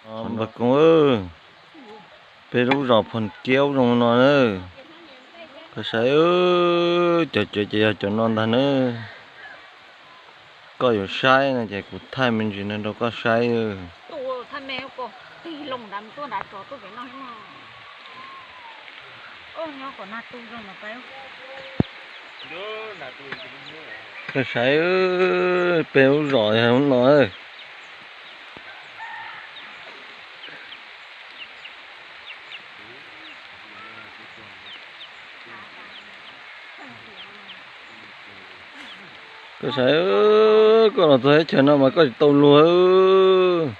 Npawg Koob, peb lub zos Phom Kiab zoo no na. Koj saib, cov tsev ces yog cov no ntag na. Koj yuav saib no ces kuv thaij me ntsis no rau koj saib. Koj saib, peb lub zos yog lub no. Koj saib, koj los txog teb chaws no mas koj tsis tau luag.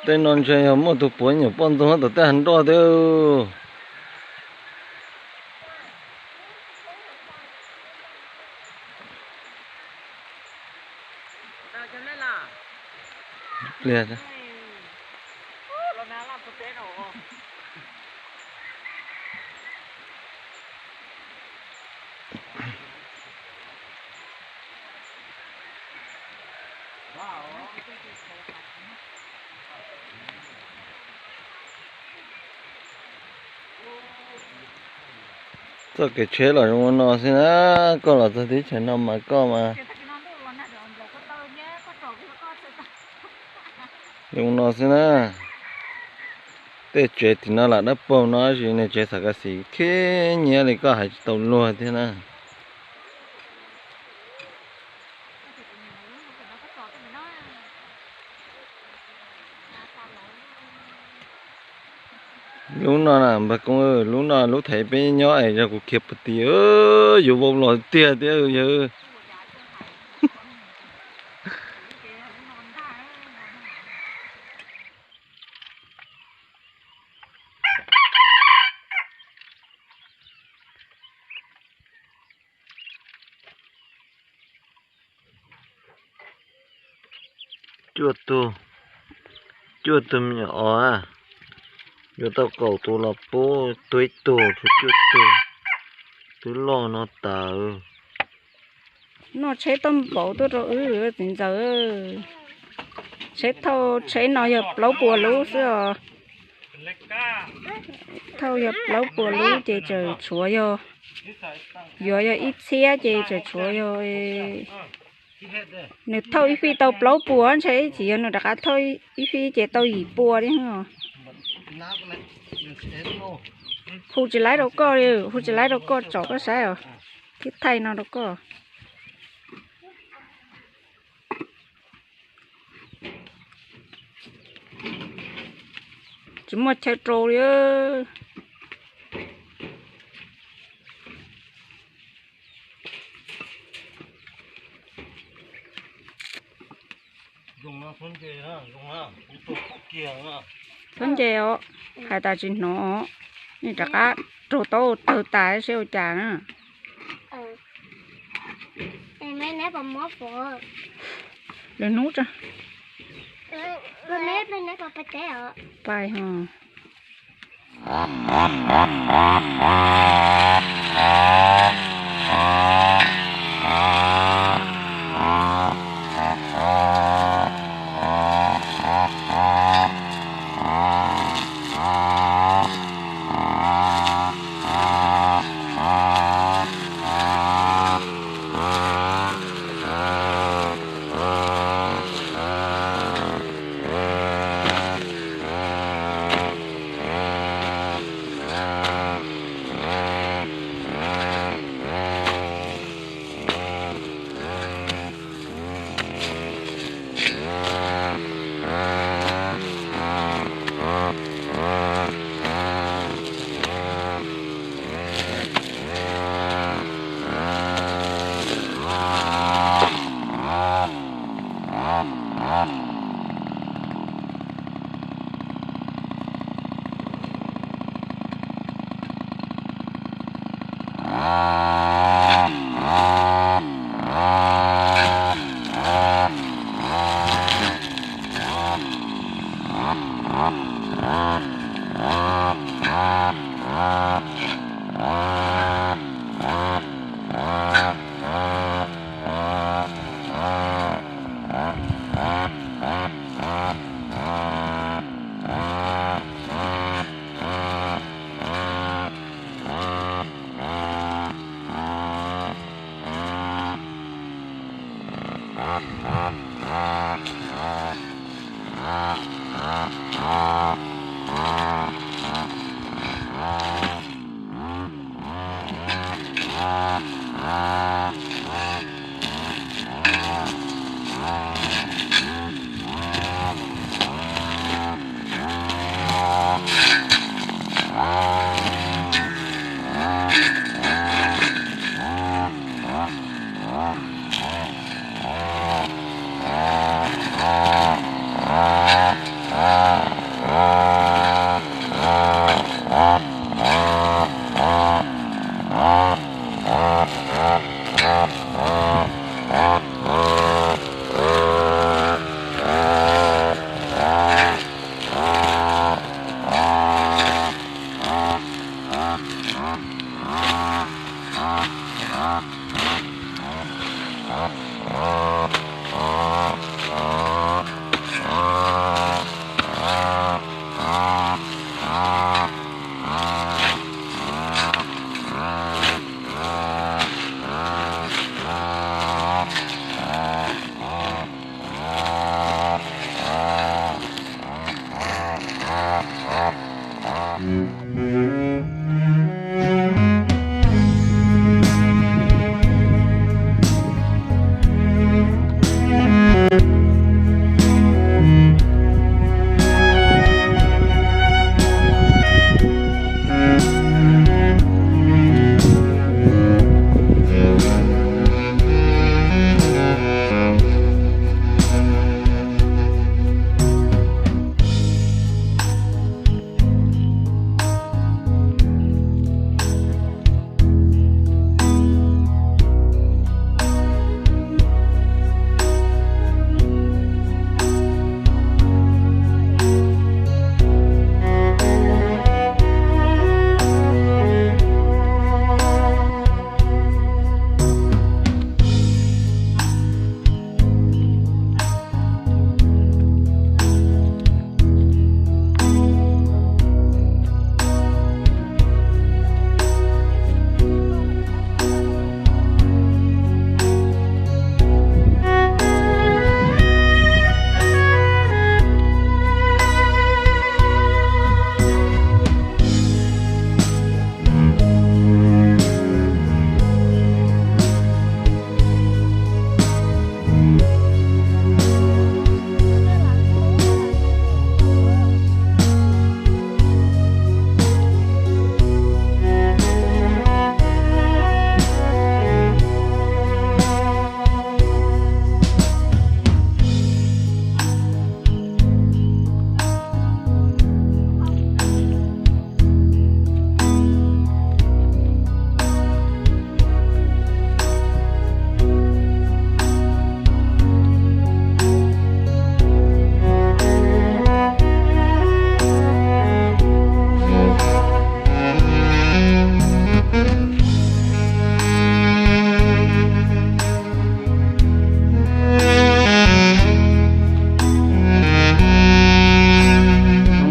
Tej no ntshe yog muaj tus puav nyuam poj ntxoog tom tej hav nroj thiab. Txoj kev tsheb los zoo no xwb na, koj los txog teb chaws no mas koj mas zoo no xwb na. Tej tsev tim no lam dawb paug no tab sis nws tsev xav kas xim khib nyiab li koj hais tsis tau luag thiab na. Lub no na npawg Koob, lub no lub theem peb nyob es yog kuv khiav puag tim yuav vau los tiag tiag yawg. Cuaj tug, cuaj tug me nyuam os, yuav tau kaum tus los pub tug ib tug, tshuav cuaj tug, twb loj no tas. Noj tsheb tau npaum tuaj rau wb txiv ntxawm. Tsheb thauj tsheb no yog plaub puas lub xwb os. Thauj yog plaub puas lub ces tseem tshuav yog, yuav yog ib txhiab ces tseem tshuav yog nws thauj ib fij tau plaub puas ntshe, tsis yog nws rov qab thauj ib fij ces tau yim pua li. Hu tsis laib rau koj li, hu tsis laib rau koj, tsom koj saib os, thiab thaij no rau koj. Tsis muaj chaw rau li. Txhob nce os, hais tas tsis hnov, nej rov qab raug taub tawg tas seb ua cas na. Lwm hnub tso. Pais ho. Hnub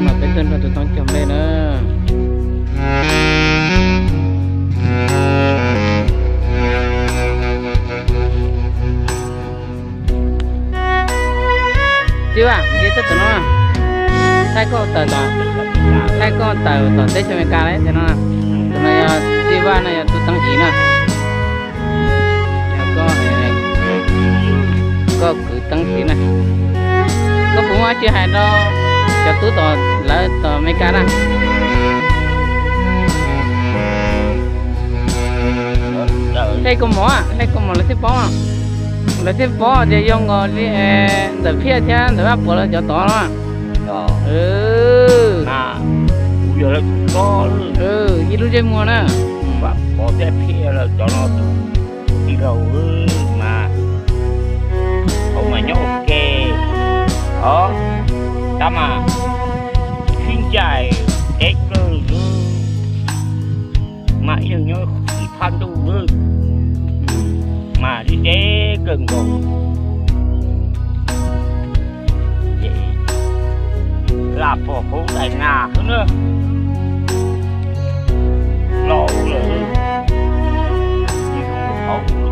no peb tuaj nrog tus Tooj cog nplej na. Txiv Vaj, nce txog tom no, thaij koj tawm tom, thaij koj tawm tom teb chaws Amelikas lawm no. Tus no yog Txiv Vaj no, yog tus Teeb Ib na. Yog koj, koj kwv Teeb Ib na. Koj puas muaj dab tsi hais rau cov tub tom, lawv tom Amelikas na? Hle kaus mom, hle kaus mom lawv thiaj paub, lawv thiaj paub tias yog nkaus li Ntxawm Phiaj thiab Ntxawm Vaj Puav lawv cov tod no. Kuv yog lawv tus hlob, ib lub ntsej muag na. Vaj Puav thiab Phiaj lawv cov no tus tij laug mas thaum mas nyob ua ke, os, tab mas sib ncaim deb kawg, mas ib leeg nyob ib phab ntuj, mas deb deb kawg nkaus. Ces laj pog hauv daim nas xwb na, laus lawm, ib lub hauv thiab.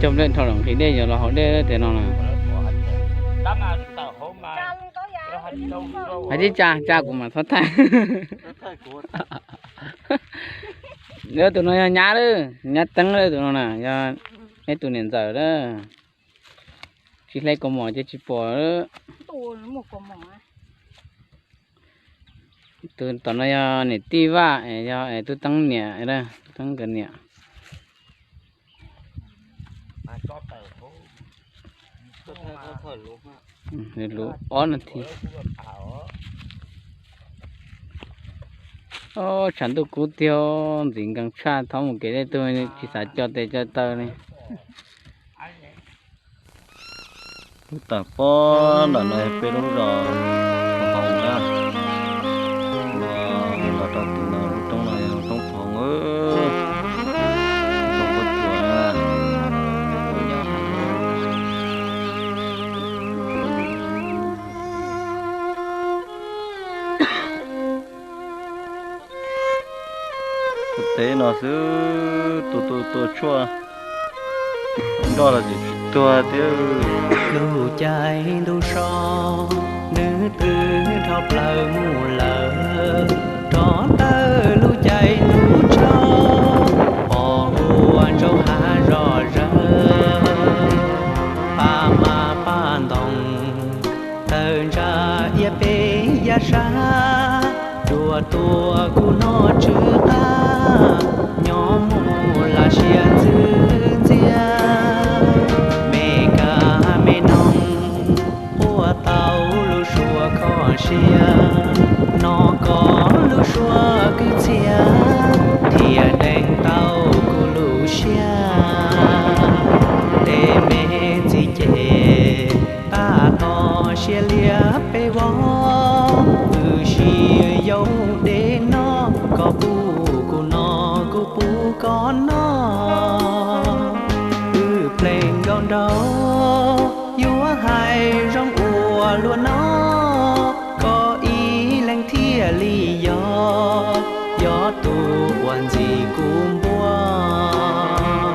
Cog nplej dhau lawm nqhis dej yuav los haus dej tiag no na. Hais tib tsa tsa kuv mam txhob thaij. Tus no yog nyab lawm, nyab teeb lawm tus no na, yog ib tus niam ntxawm lawm. Tsis hle kaus mom ces tsis pom. Tus tom no yog niam tij Vaj, yog Tub Teeb niam, Tub Teeb nkawd niam. Lub ob no thiab. Tshav ntuj kub tiag, ntxim nkees tshaj, thov mus kev dej tug tsis xav co tes co taw li. Lub tawm pob nram no peb lub zos Phuv Hoos na. Los rau tim no lub roob no yog roob Phuv Hoos, roob Phuv Tsuas na. Teb no xwb, tua tua tua tshuaj nroj los tsis tuag thiab. Lub caij ntuj so, nws twb dhau plaws mus lawm, rov tawm lub caij ntuj tso, pom ua ntsauj hav zom zaws, paj mas paj ntoos tawg ntsa iab peb yaj sab, cua tuaj kuv noj tsw qab, nyob mus lam siab ntxwv ntxiag. Me kab me noog quaj tau lub suab kho siab, no koj lub suab kwv txhiaj thiaj deev tau kuv lub siab. Tej me ntxiv ces tab tom siav liab peb vov, wb sib yaum dej noj, koj pub kuv noj kuv pub koj noj. Wb plees nrau nrau yuav hais zoo ua luaj no, koj ib leeg thiaj li yog, yog tus uas ntxim kuv npuab.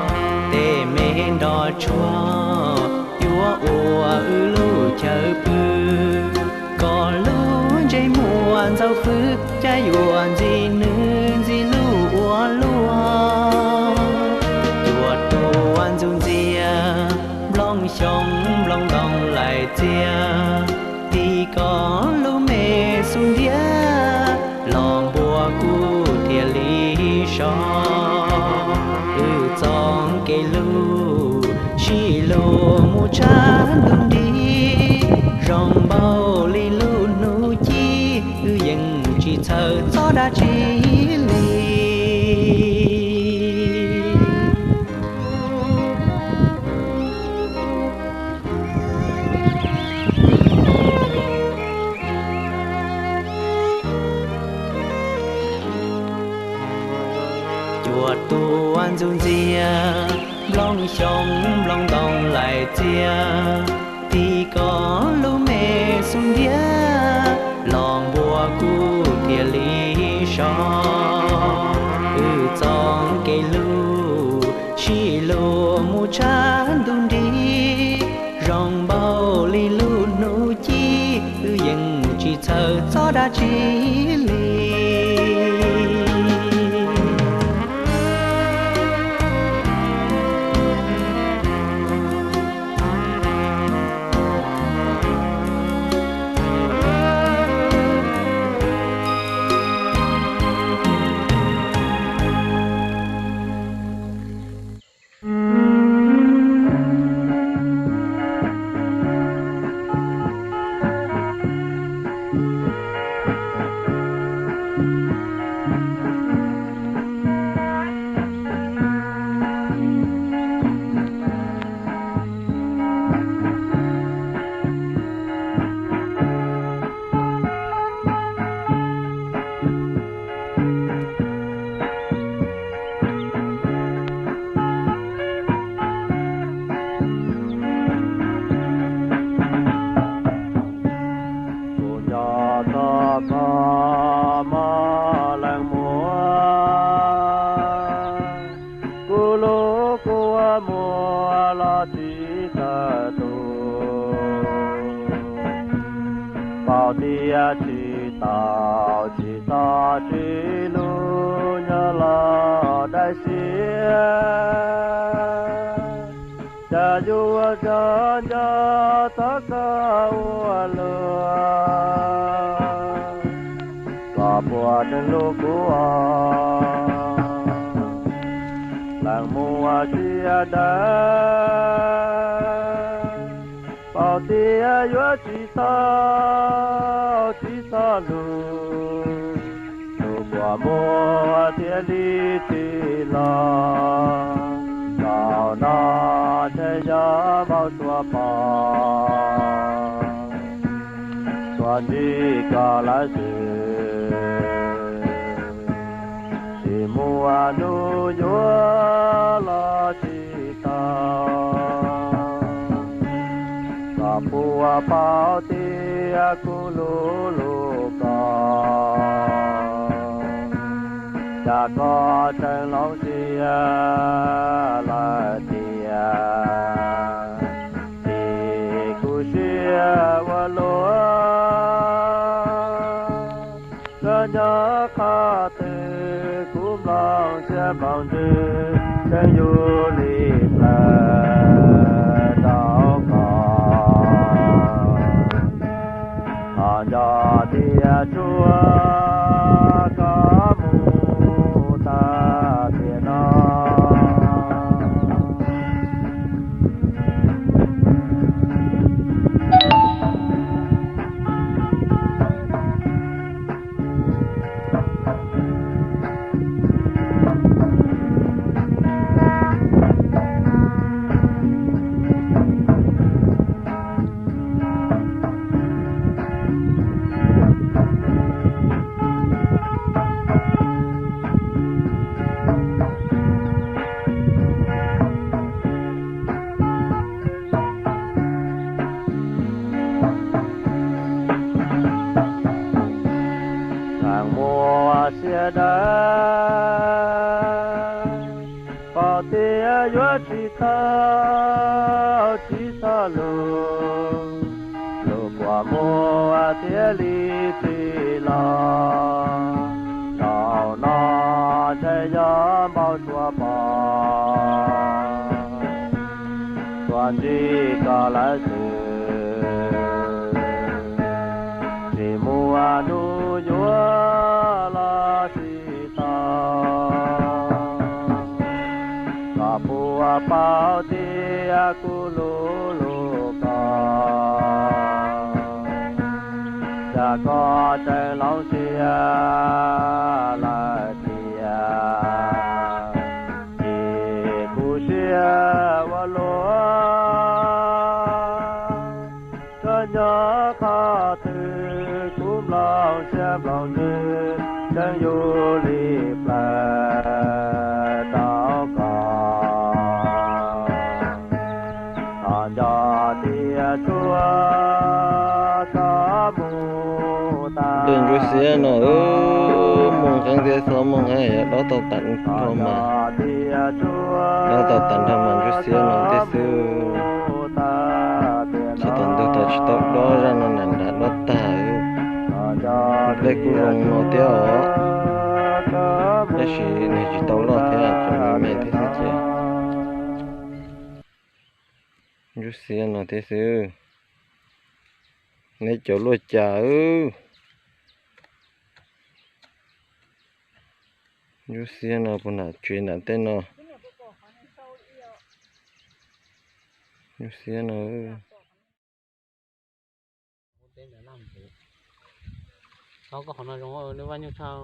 Tej me nroj tsuag yuav ua wb lub chaw pw, koj lub ntsej muag ntxaus fwv, cas yuav ntxim nws ntxim lub ua luaj. Cua tuaj ntxuj ntxiag, nplooj xyoob nplooj ntoo laim txias, tim koj lub me xub ntiag, los npuab kuv thiaj li so. Wb txoj kev lug sib luag mus tshaj ntuj nrig, zoo npaum li lub hnub ci, wb yeej tsis txhawj txog dab tsi li. Cua tuaj ntxuj ntxiag, nplooj xyoob nplooj ntoo laim txias, tim koj lub me xub ntiag, los npuab kuv thiaj li so. Wb txoj kev lug sib luag mus tshaj ntuj nrig, zoo npaum li lub hnub ci, wb yeej tsis txhawj txog dab tsi li. Tsis tau tsis lug nyob los dai siab, cas yuav tso nco txog koj ua luaj, koj puas tseem hlub kuv os? Leej muaj siab dawb, paub tias yuav tsis tau tsis txhob lug, lug puas muaj thiaj li tsis los. Zaum no ntshe yog npau suav pom, tsuas ntsib koj lawm xwb, tsis muaj hnub yuav los tsis tau. Koj puas paub tias kuv hlub hlub koj, cas koj tseem hloov siab lawm tiag. Dim kuv siab ua luaj, koj nyob qhov twg kuv nplooj siab nplooj ntsws, tseem yug li plaws rau koj. Ho nco tias tsuas koj mus tag tiam no. Leej muaj siab dawb, paub tias yuav tsis tau tsis txhob lug, lug puas muaj thiaj li tsis los. Zaum no ntshe yog npau suav pom, tsuas ntsib koj lawm xwb, tsis muaj hnub yuav los tsis tau. Koj puas paub tias kuv hlub hlub koj, cas koj tseem hloov siab lawm tiag. Dim kuv siab ua luaj, koj nyob qhov twg kuv nplooj siab nplooj ntsws, tseem yug li plaws rau koj. Ho nco tias tsuas koj mus tag. Ntsuab xiab no moog heev thiab, xob moog heev, yog dob tau tas nrho mas, dob tau tas nrho mas ntsuab xiab no thiab xwb. Tsis tau ntug tau, tsis tau dob, zaj no nram nram dob tag. Nplej kuj zoo no thiab os, tab sis nws tsis tau loj thiab, tseem me me thiab xwb ces. Ntsuab xiab no thiab xwb. Neb cov luaj cas. Ntsuab xiab no puag nram tsev nram tej no. Ntsuab xiab no. Tau koj qhov no zoo, nws vaj nyuj tshaj.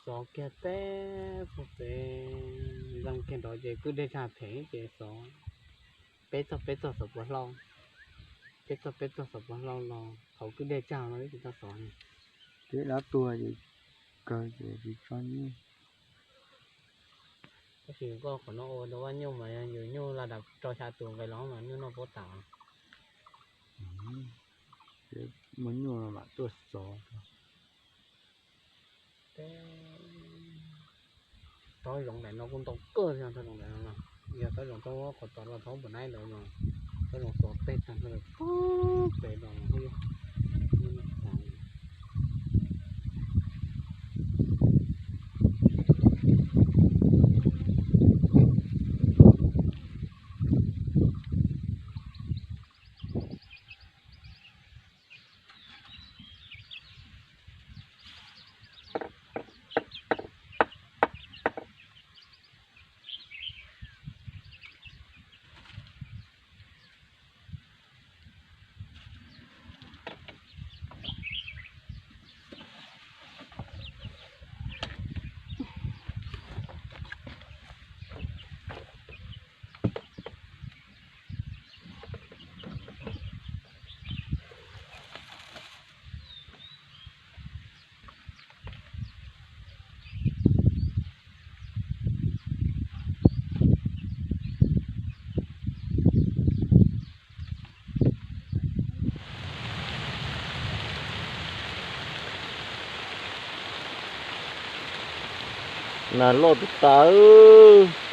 Xov kiag teb puag pem, zoo kiag nrov ces kwj dej tshaj phem ces xov. Peb txog peb txog xov puas hlau, peb txog peb txog xov puas hlau los thaum kwj dej tshaj no twb tsis tau xov. Peb dab tuag ces kawg ces tsis tso nyuj. Tab sis koj qhov no ua rau vaj nyuj mas yog yus nyuj laj dam rau xya tus nqe los mas nyuj noj puab tas. Muaj nyuj mam tuaj xov. Tsob zoov daim no kuj ntau kawg thiab, tsob zoov daim no, yog tsob zoov tau qhov tod los thaum npam naib ntawd mas tsob zoov xov teg tag nrho pem los. Nas loj tas tas.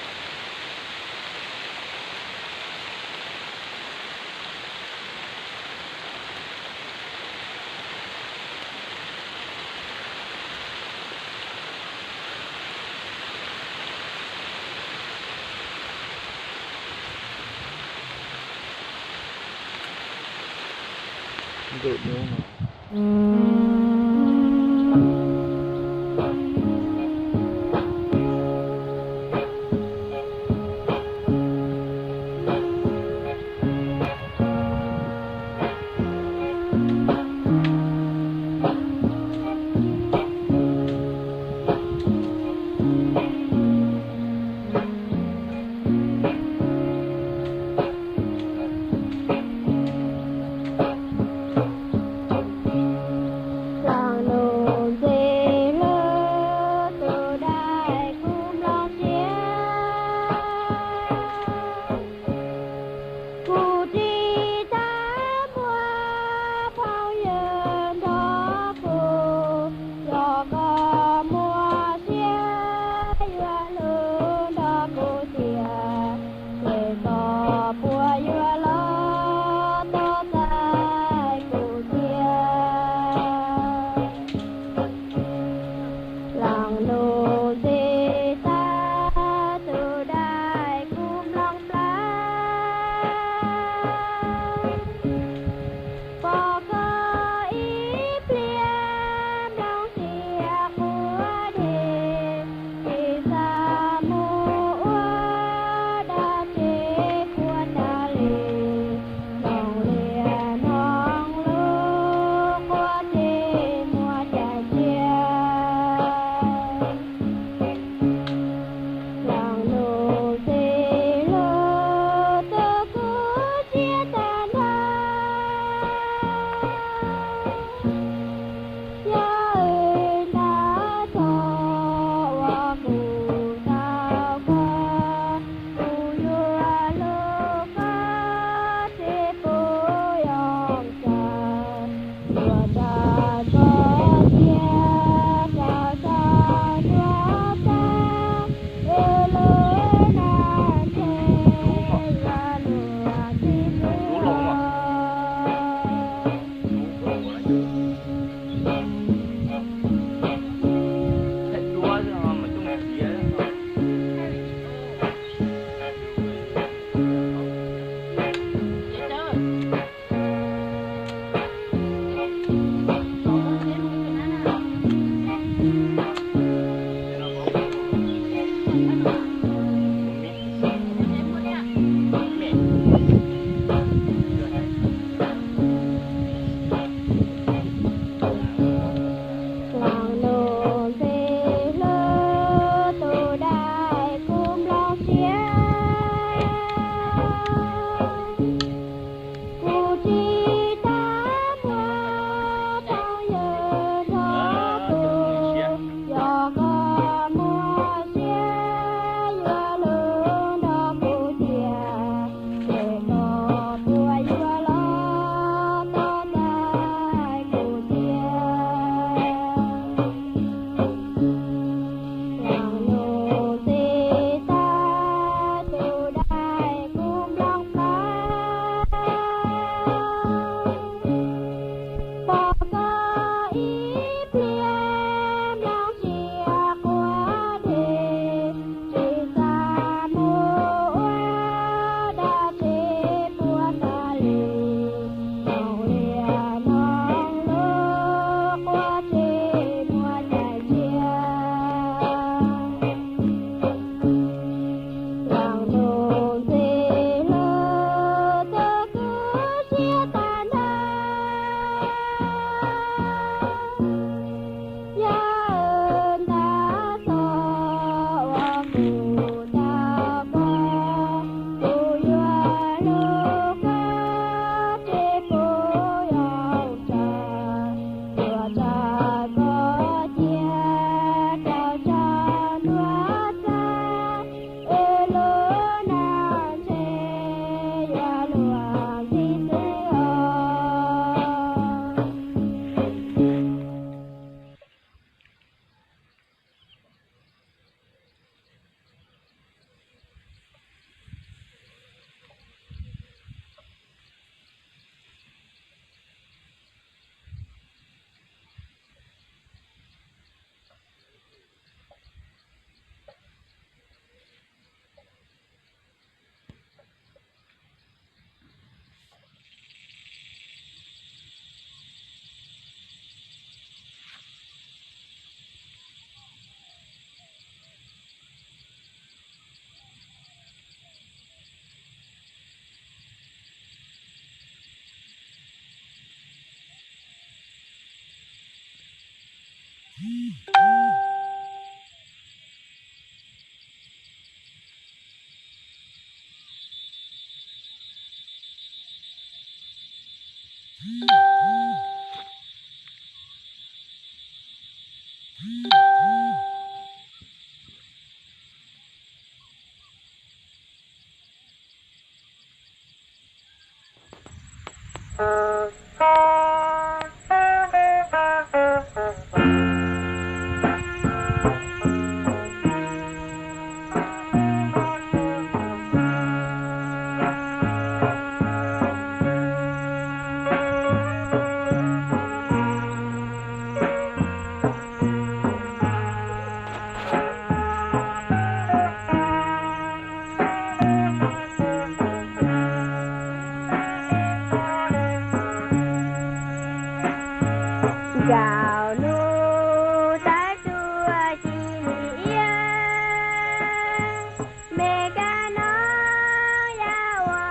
Nkaus hnub tab tuaj ci li iab, me kab nob ya ua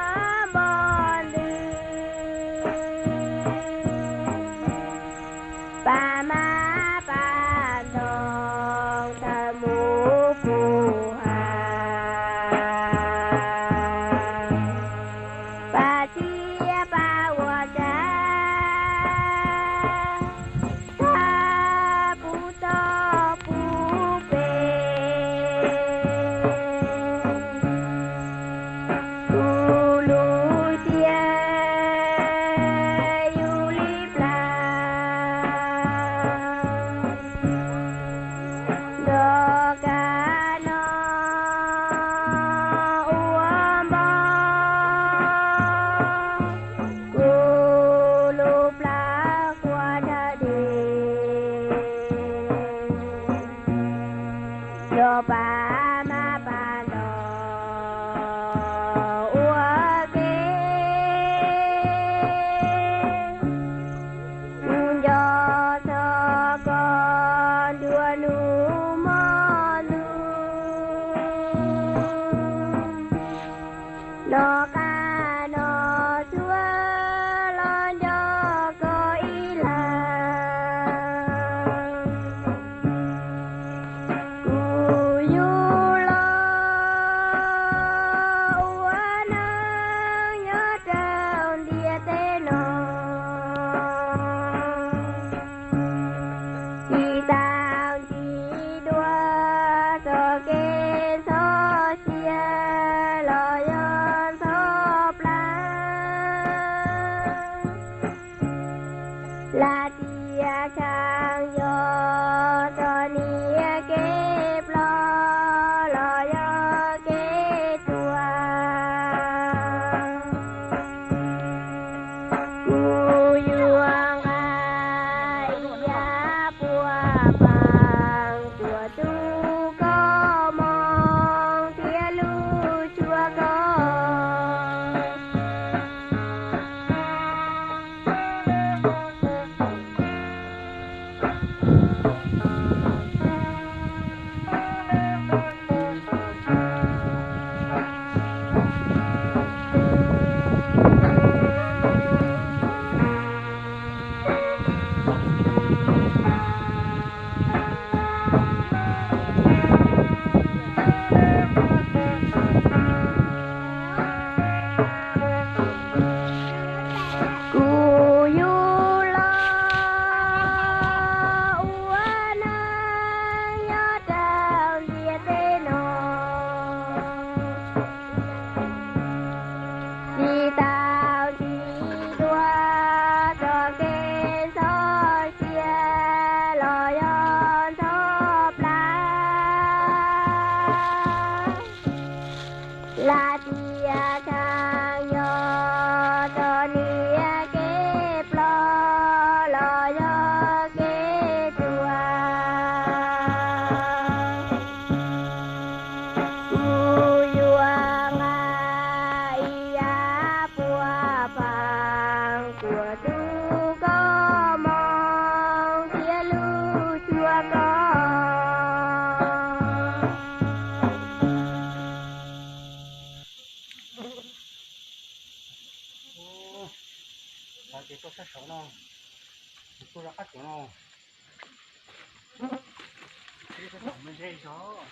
npog ntws. Pab mab pab ntoo thawm mus puag hav, pab tsiab pab ua tsav, pab puv toj puv pes. Kuv lub siab yug li plag, nrog kab nob ua npog. Kuv lub plab qua dhawv dej, nrog pab mab pab ntoo ua ke. Nco txog koj nruab hnub hmo ntuj, noj qab noj tsuag los nco koj ib leeg. Kuv yug los ua neeg nyob rau ntiaj teb no, tsis tau nti dua txoj kev ntxhov sia los yog ntxhov plab. Lam tias tshee yog txoj niag kev ploj los yog kev tuag. Kuv yuav nqa ib yam puav pheej tuaj tu koj moo thiab lub cuab koj. Kuv yug los ua neeg nyob rau ntiaj teb no, tsis tau nti dua txoj kev ntxhov sia los yog ntxhov plab. Lam tias tshee yog txoj niag kev ploj los yog kev tuag. Kuv yuav nqa ib yam puav pheej tuaj tu koj moo thiab lub cuab koj. Ces tuaj sab saud no, tuaj rau qab tsuas no. Ib tsob taum me ntse zog.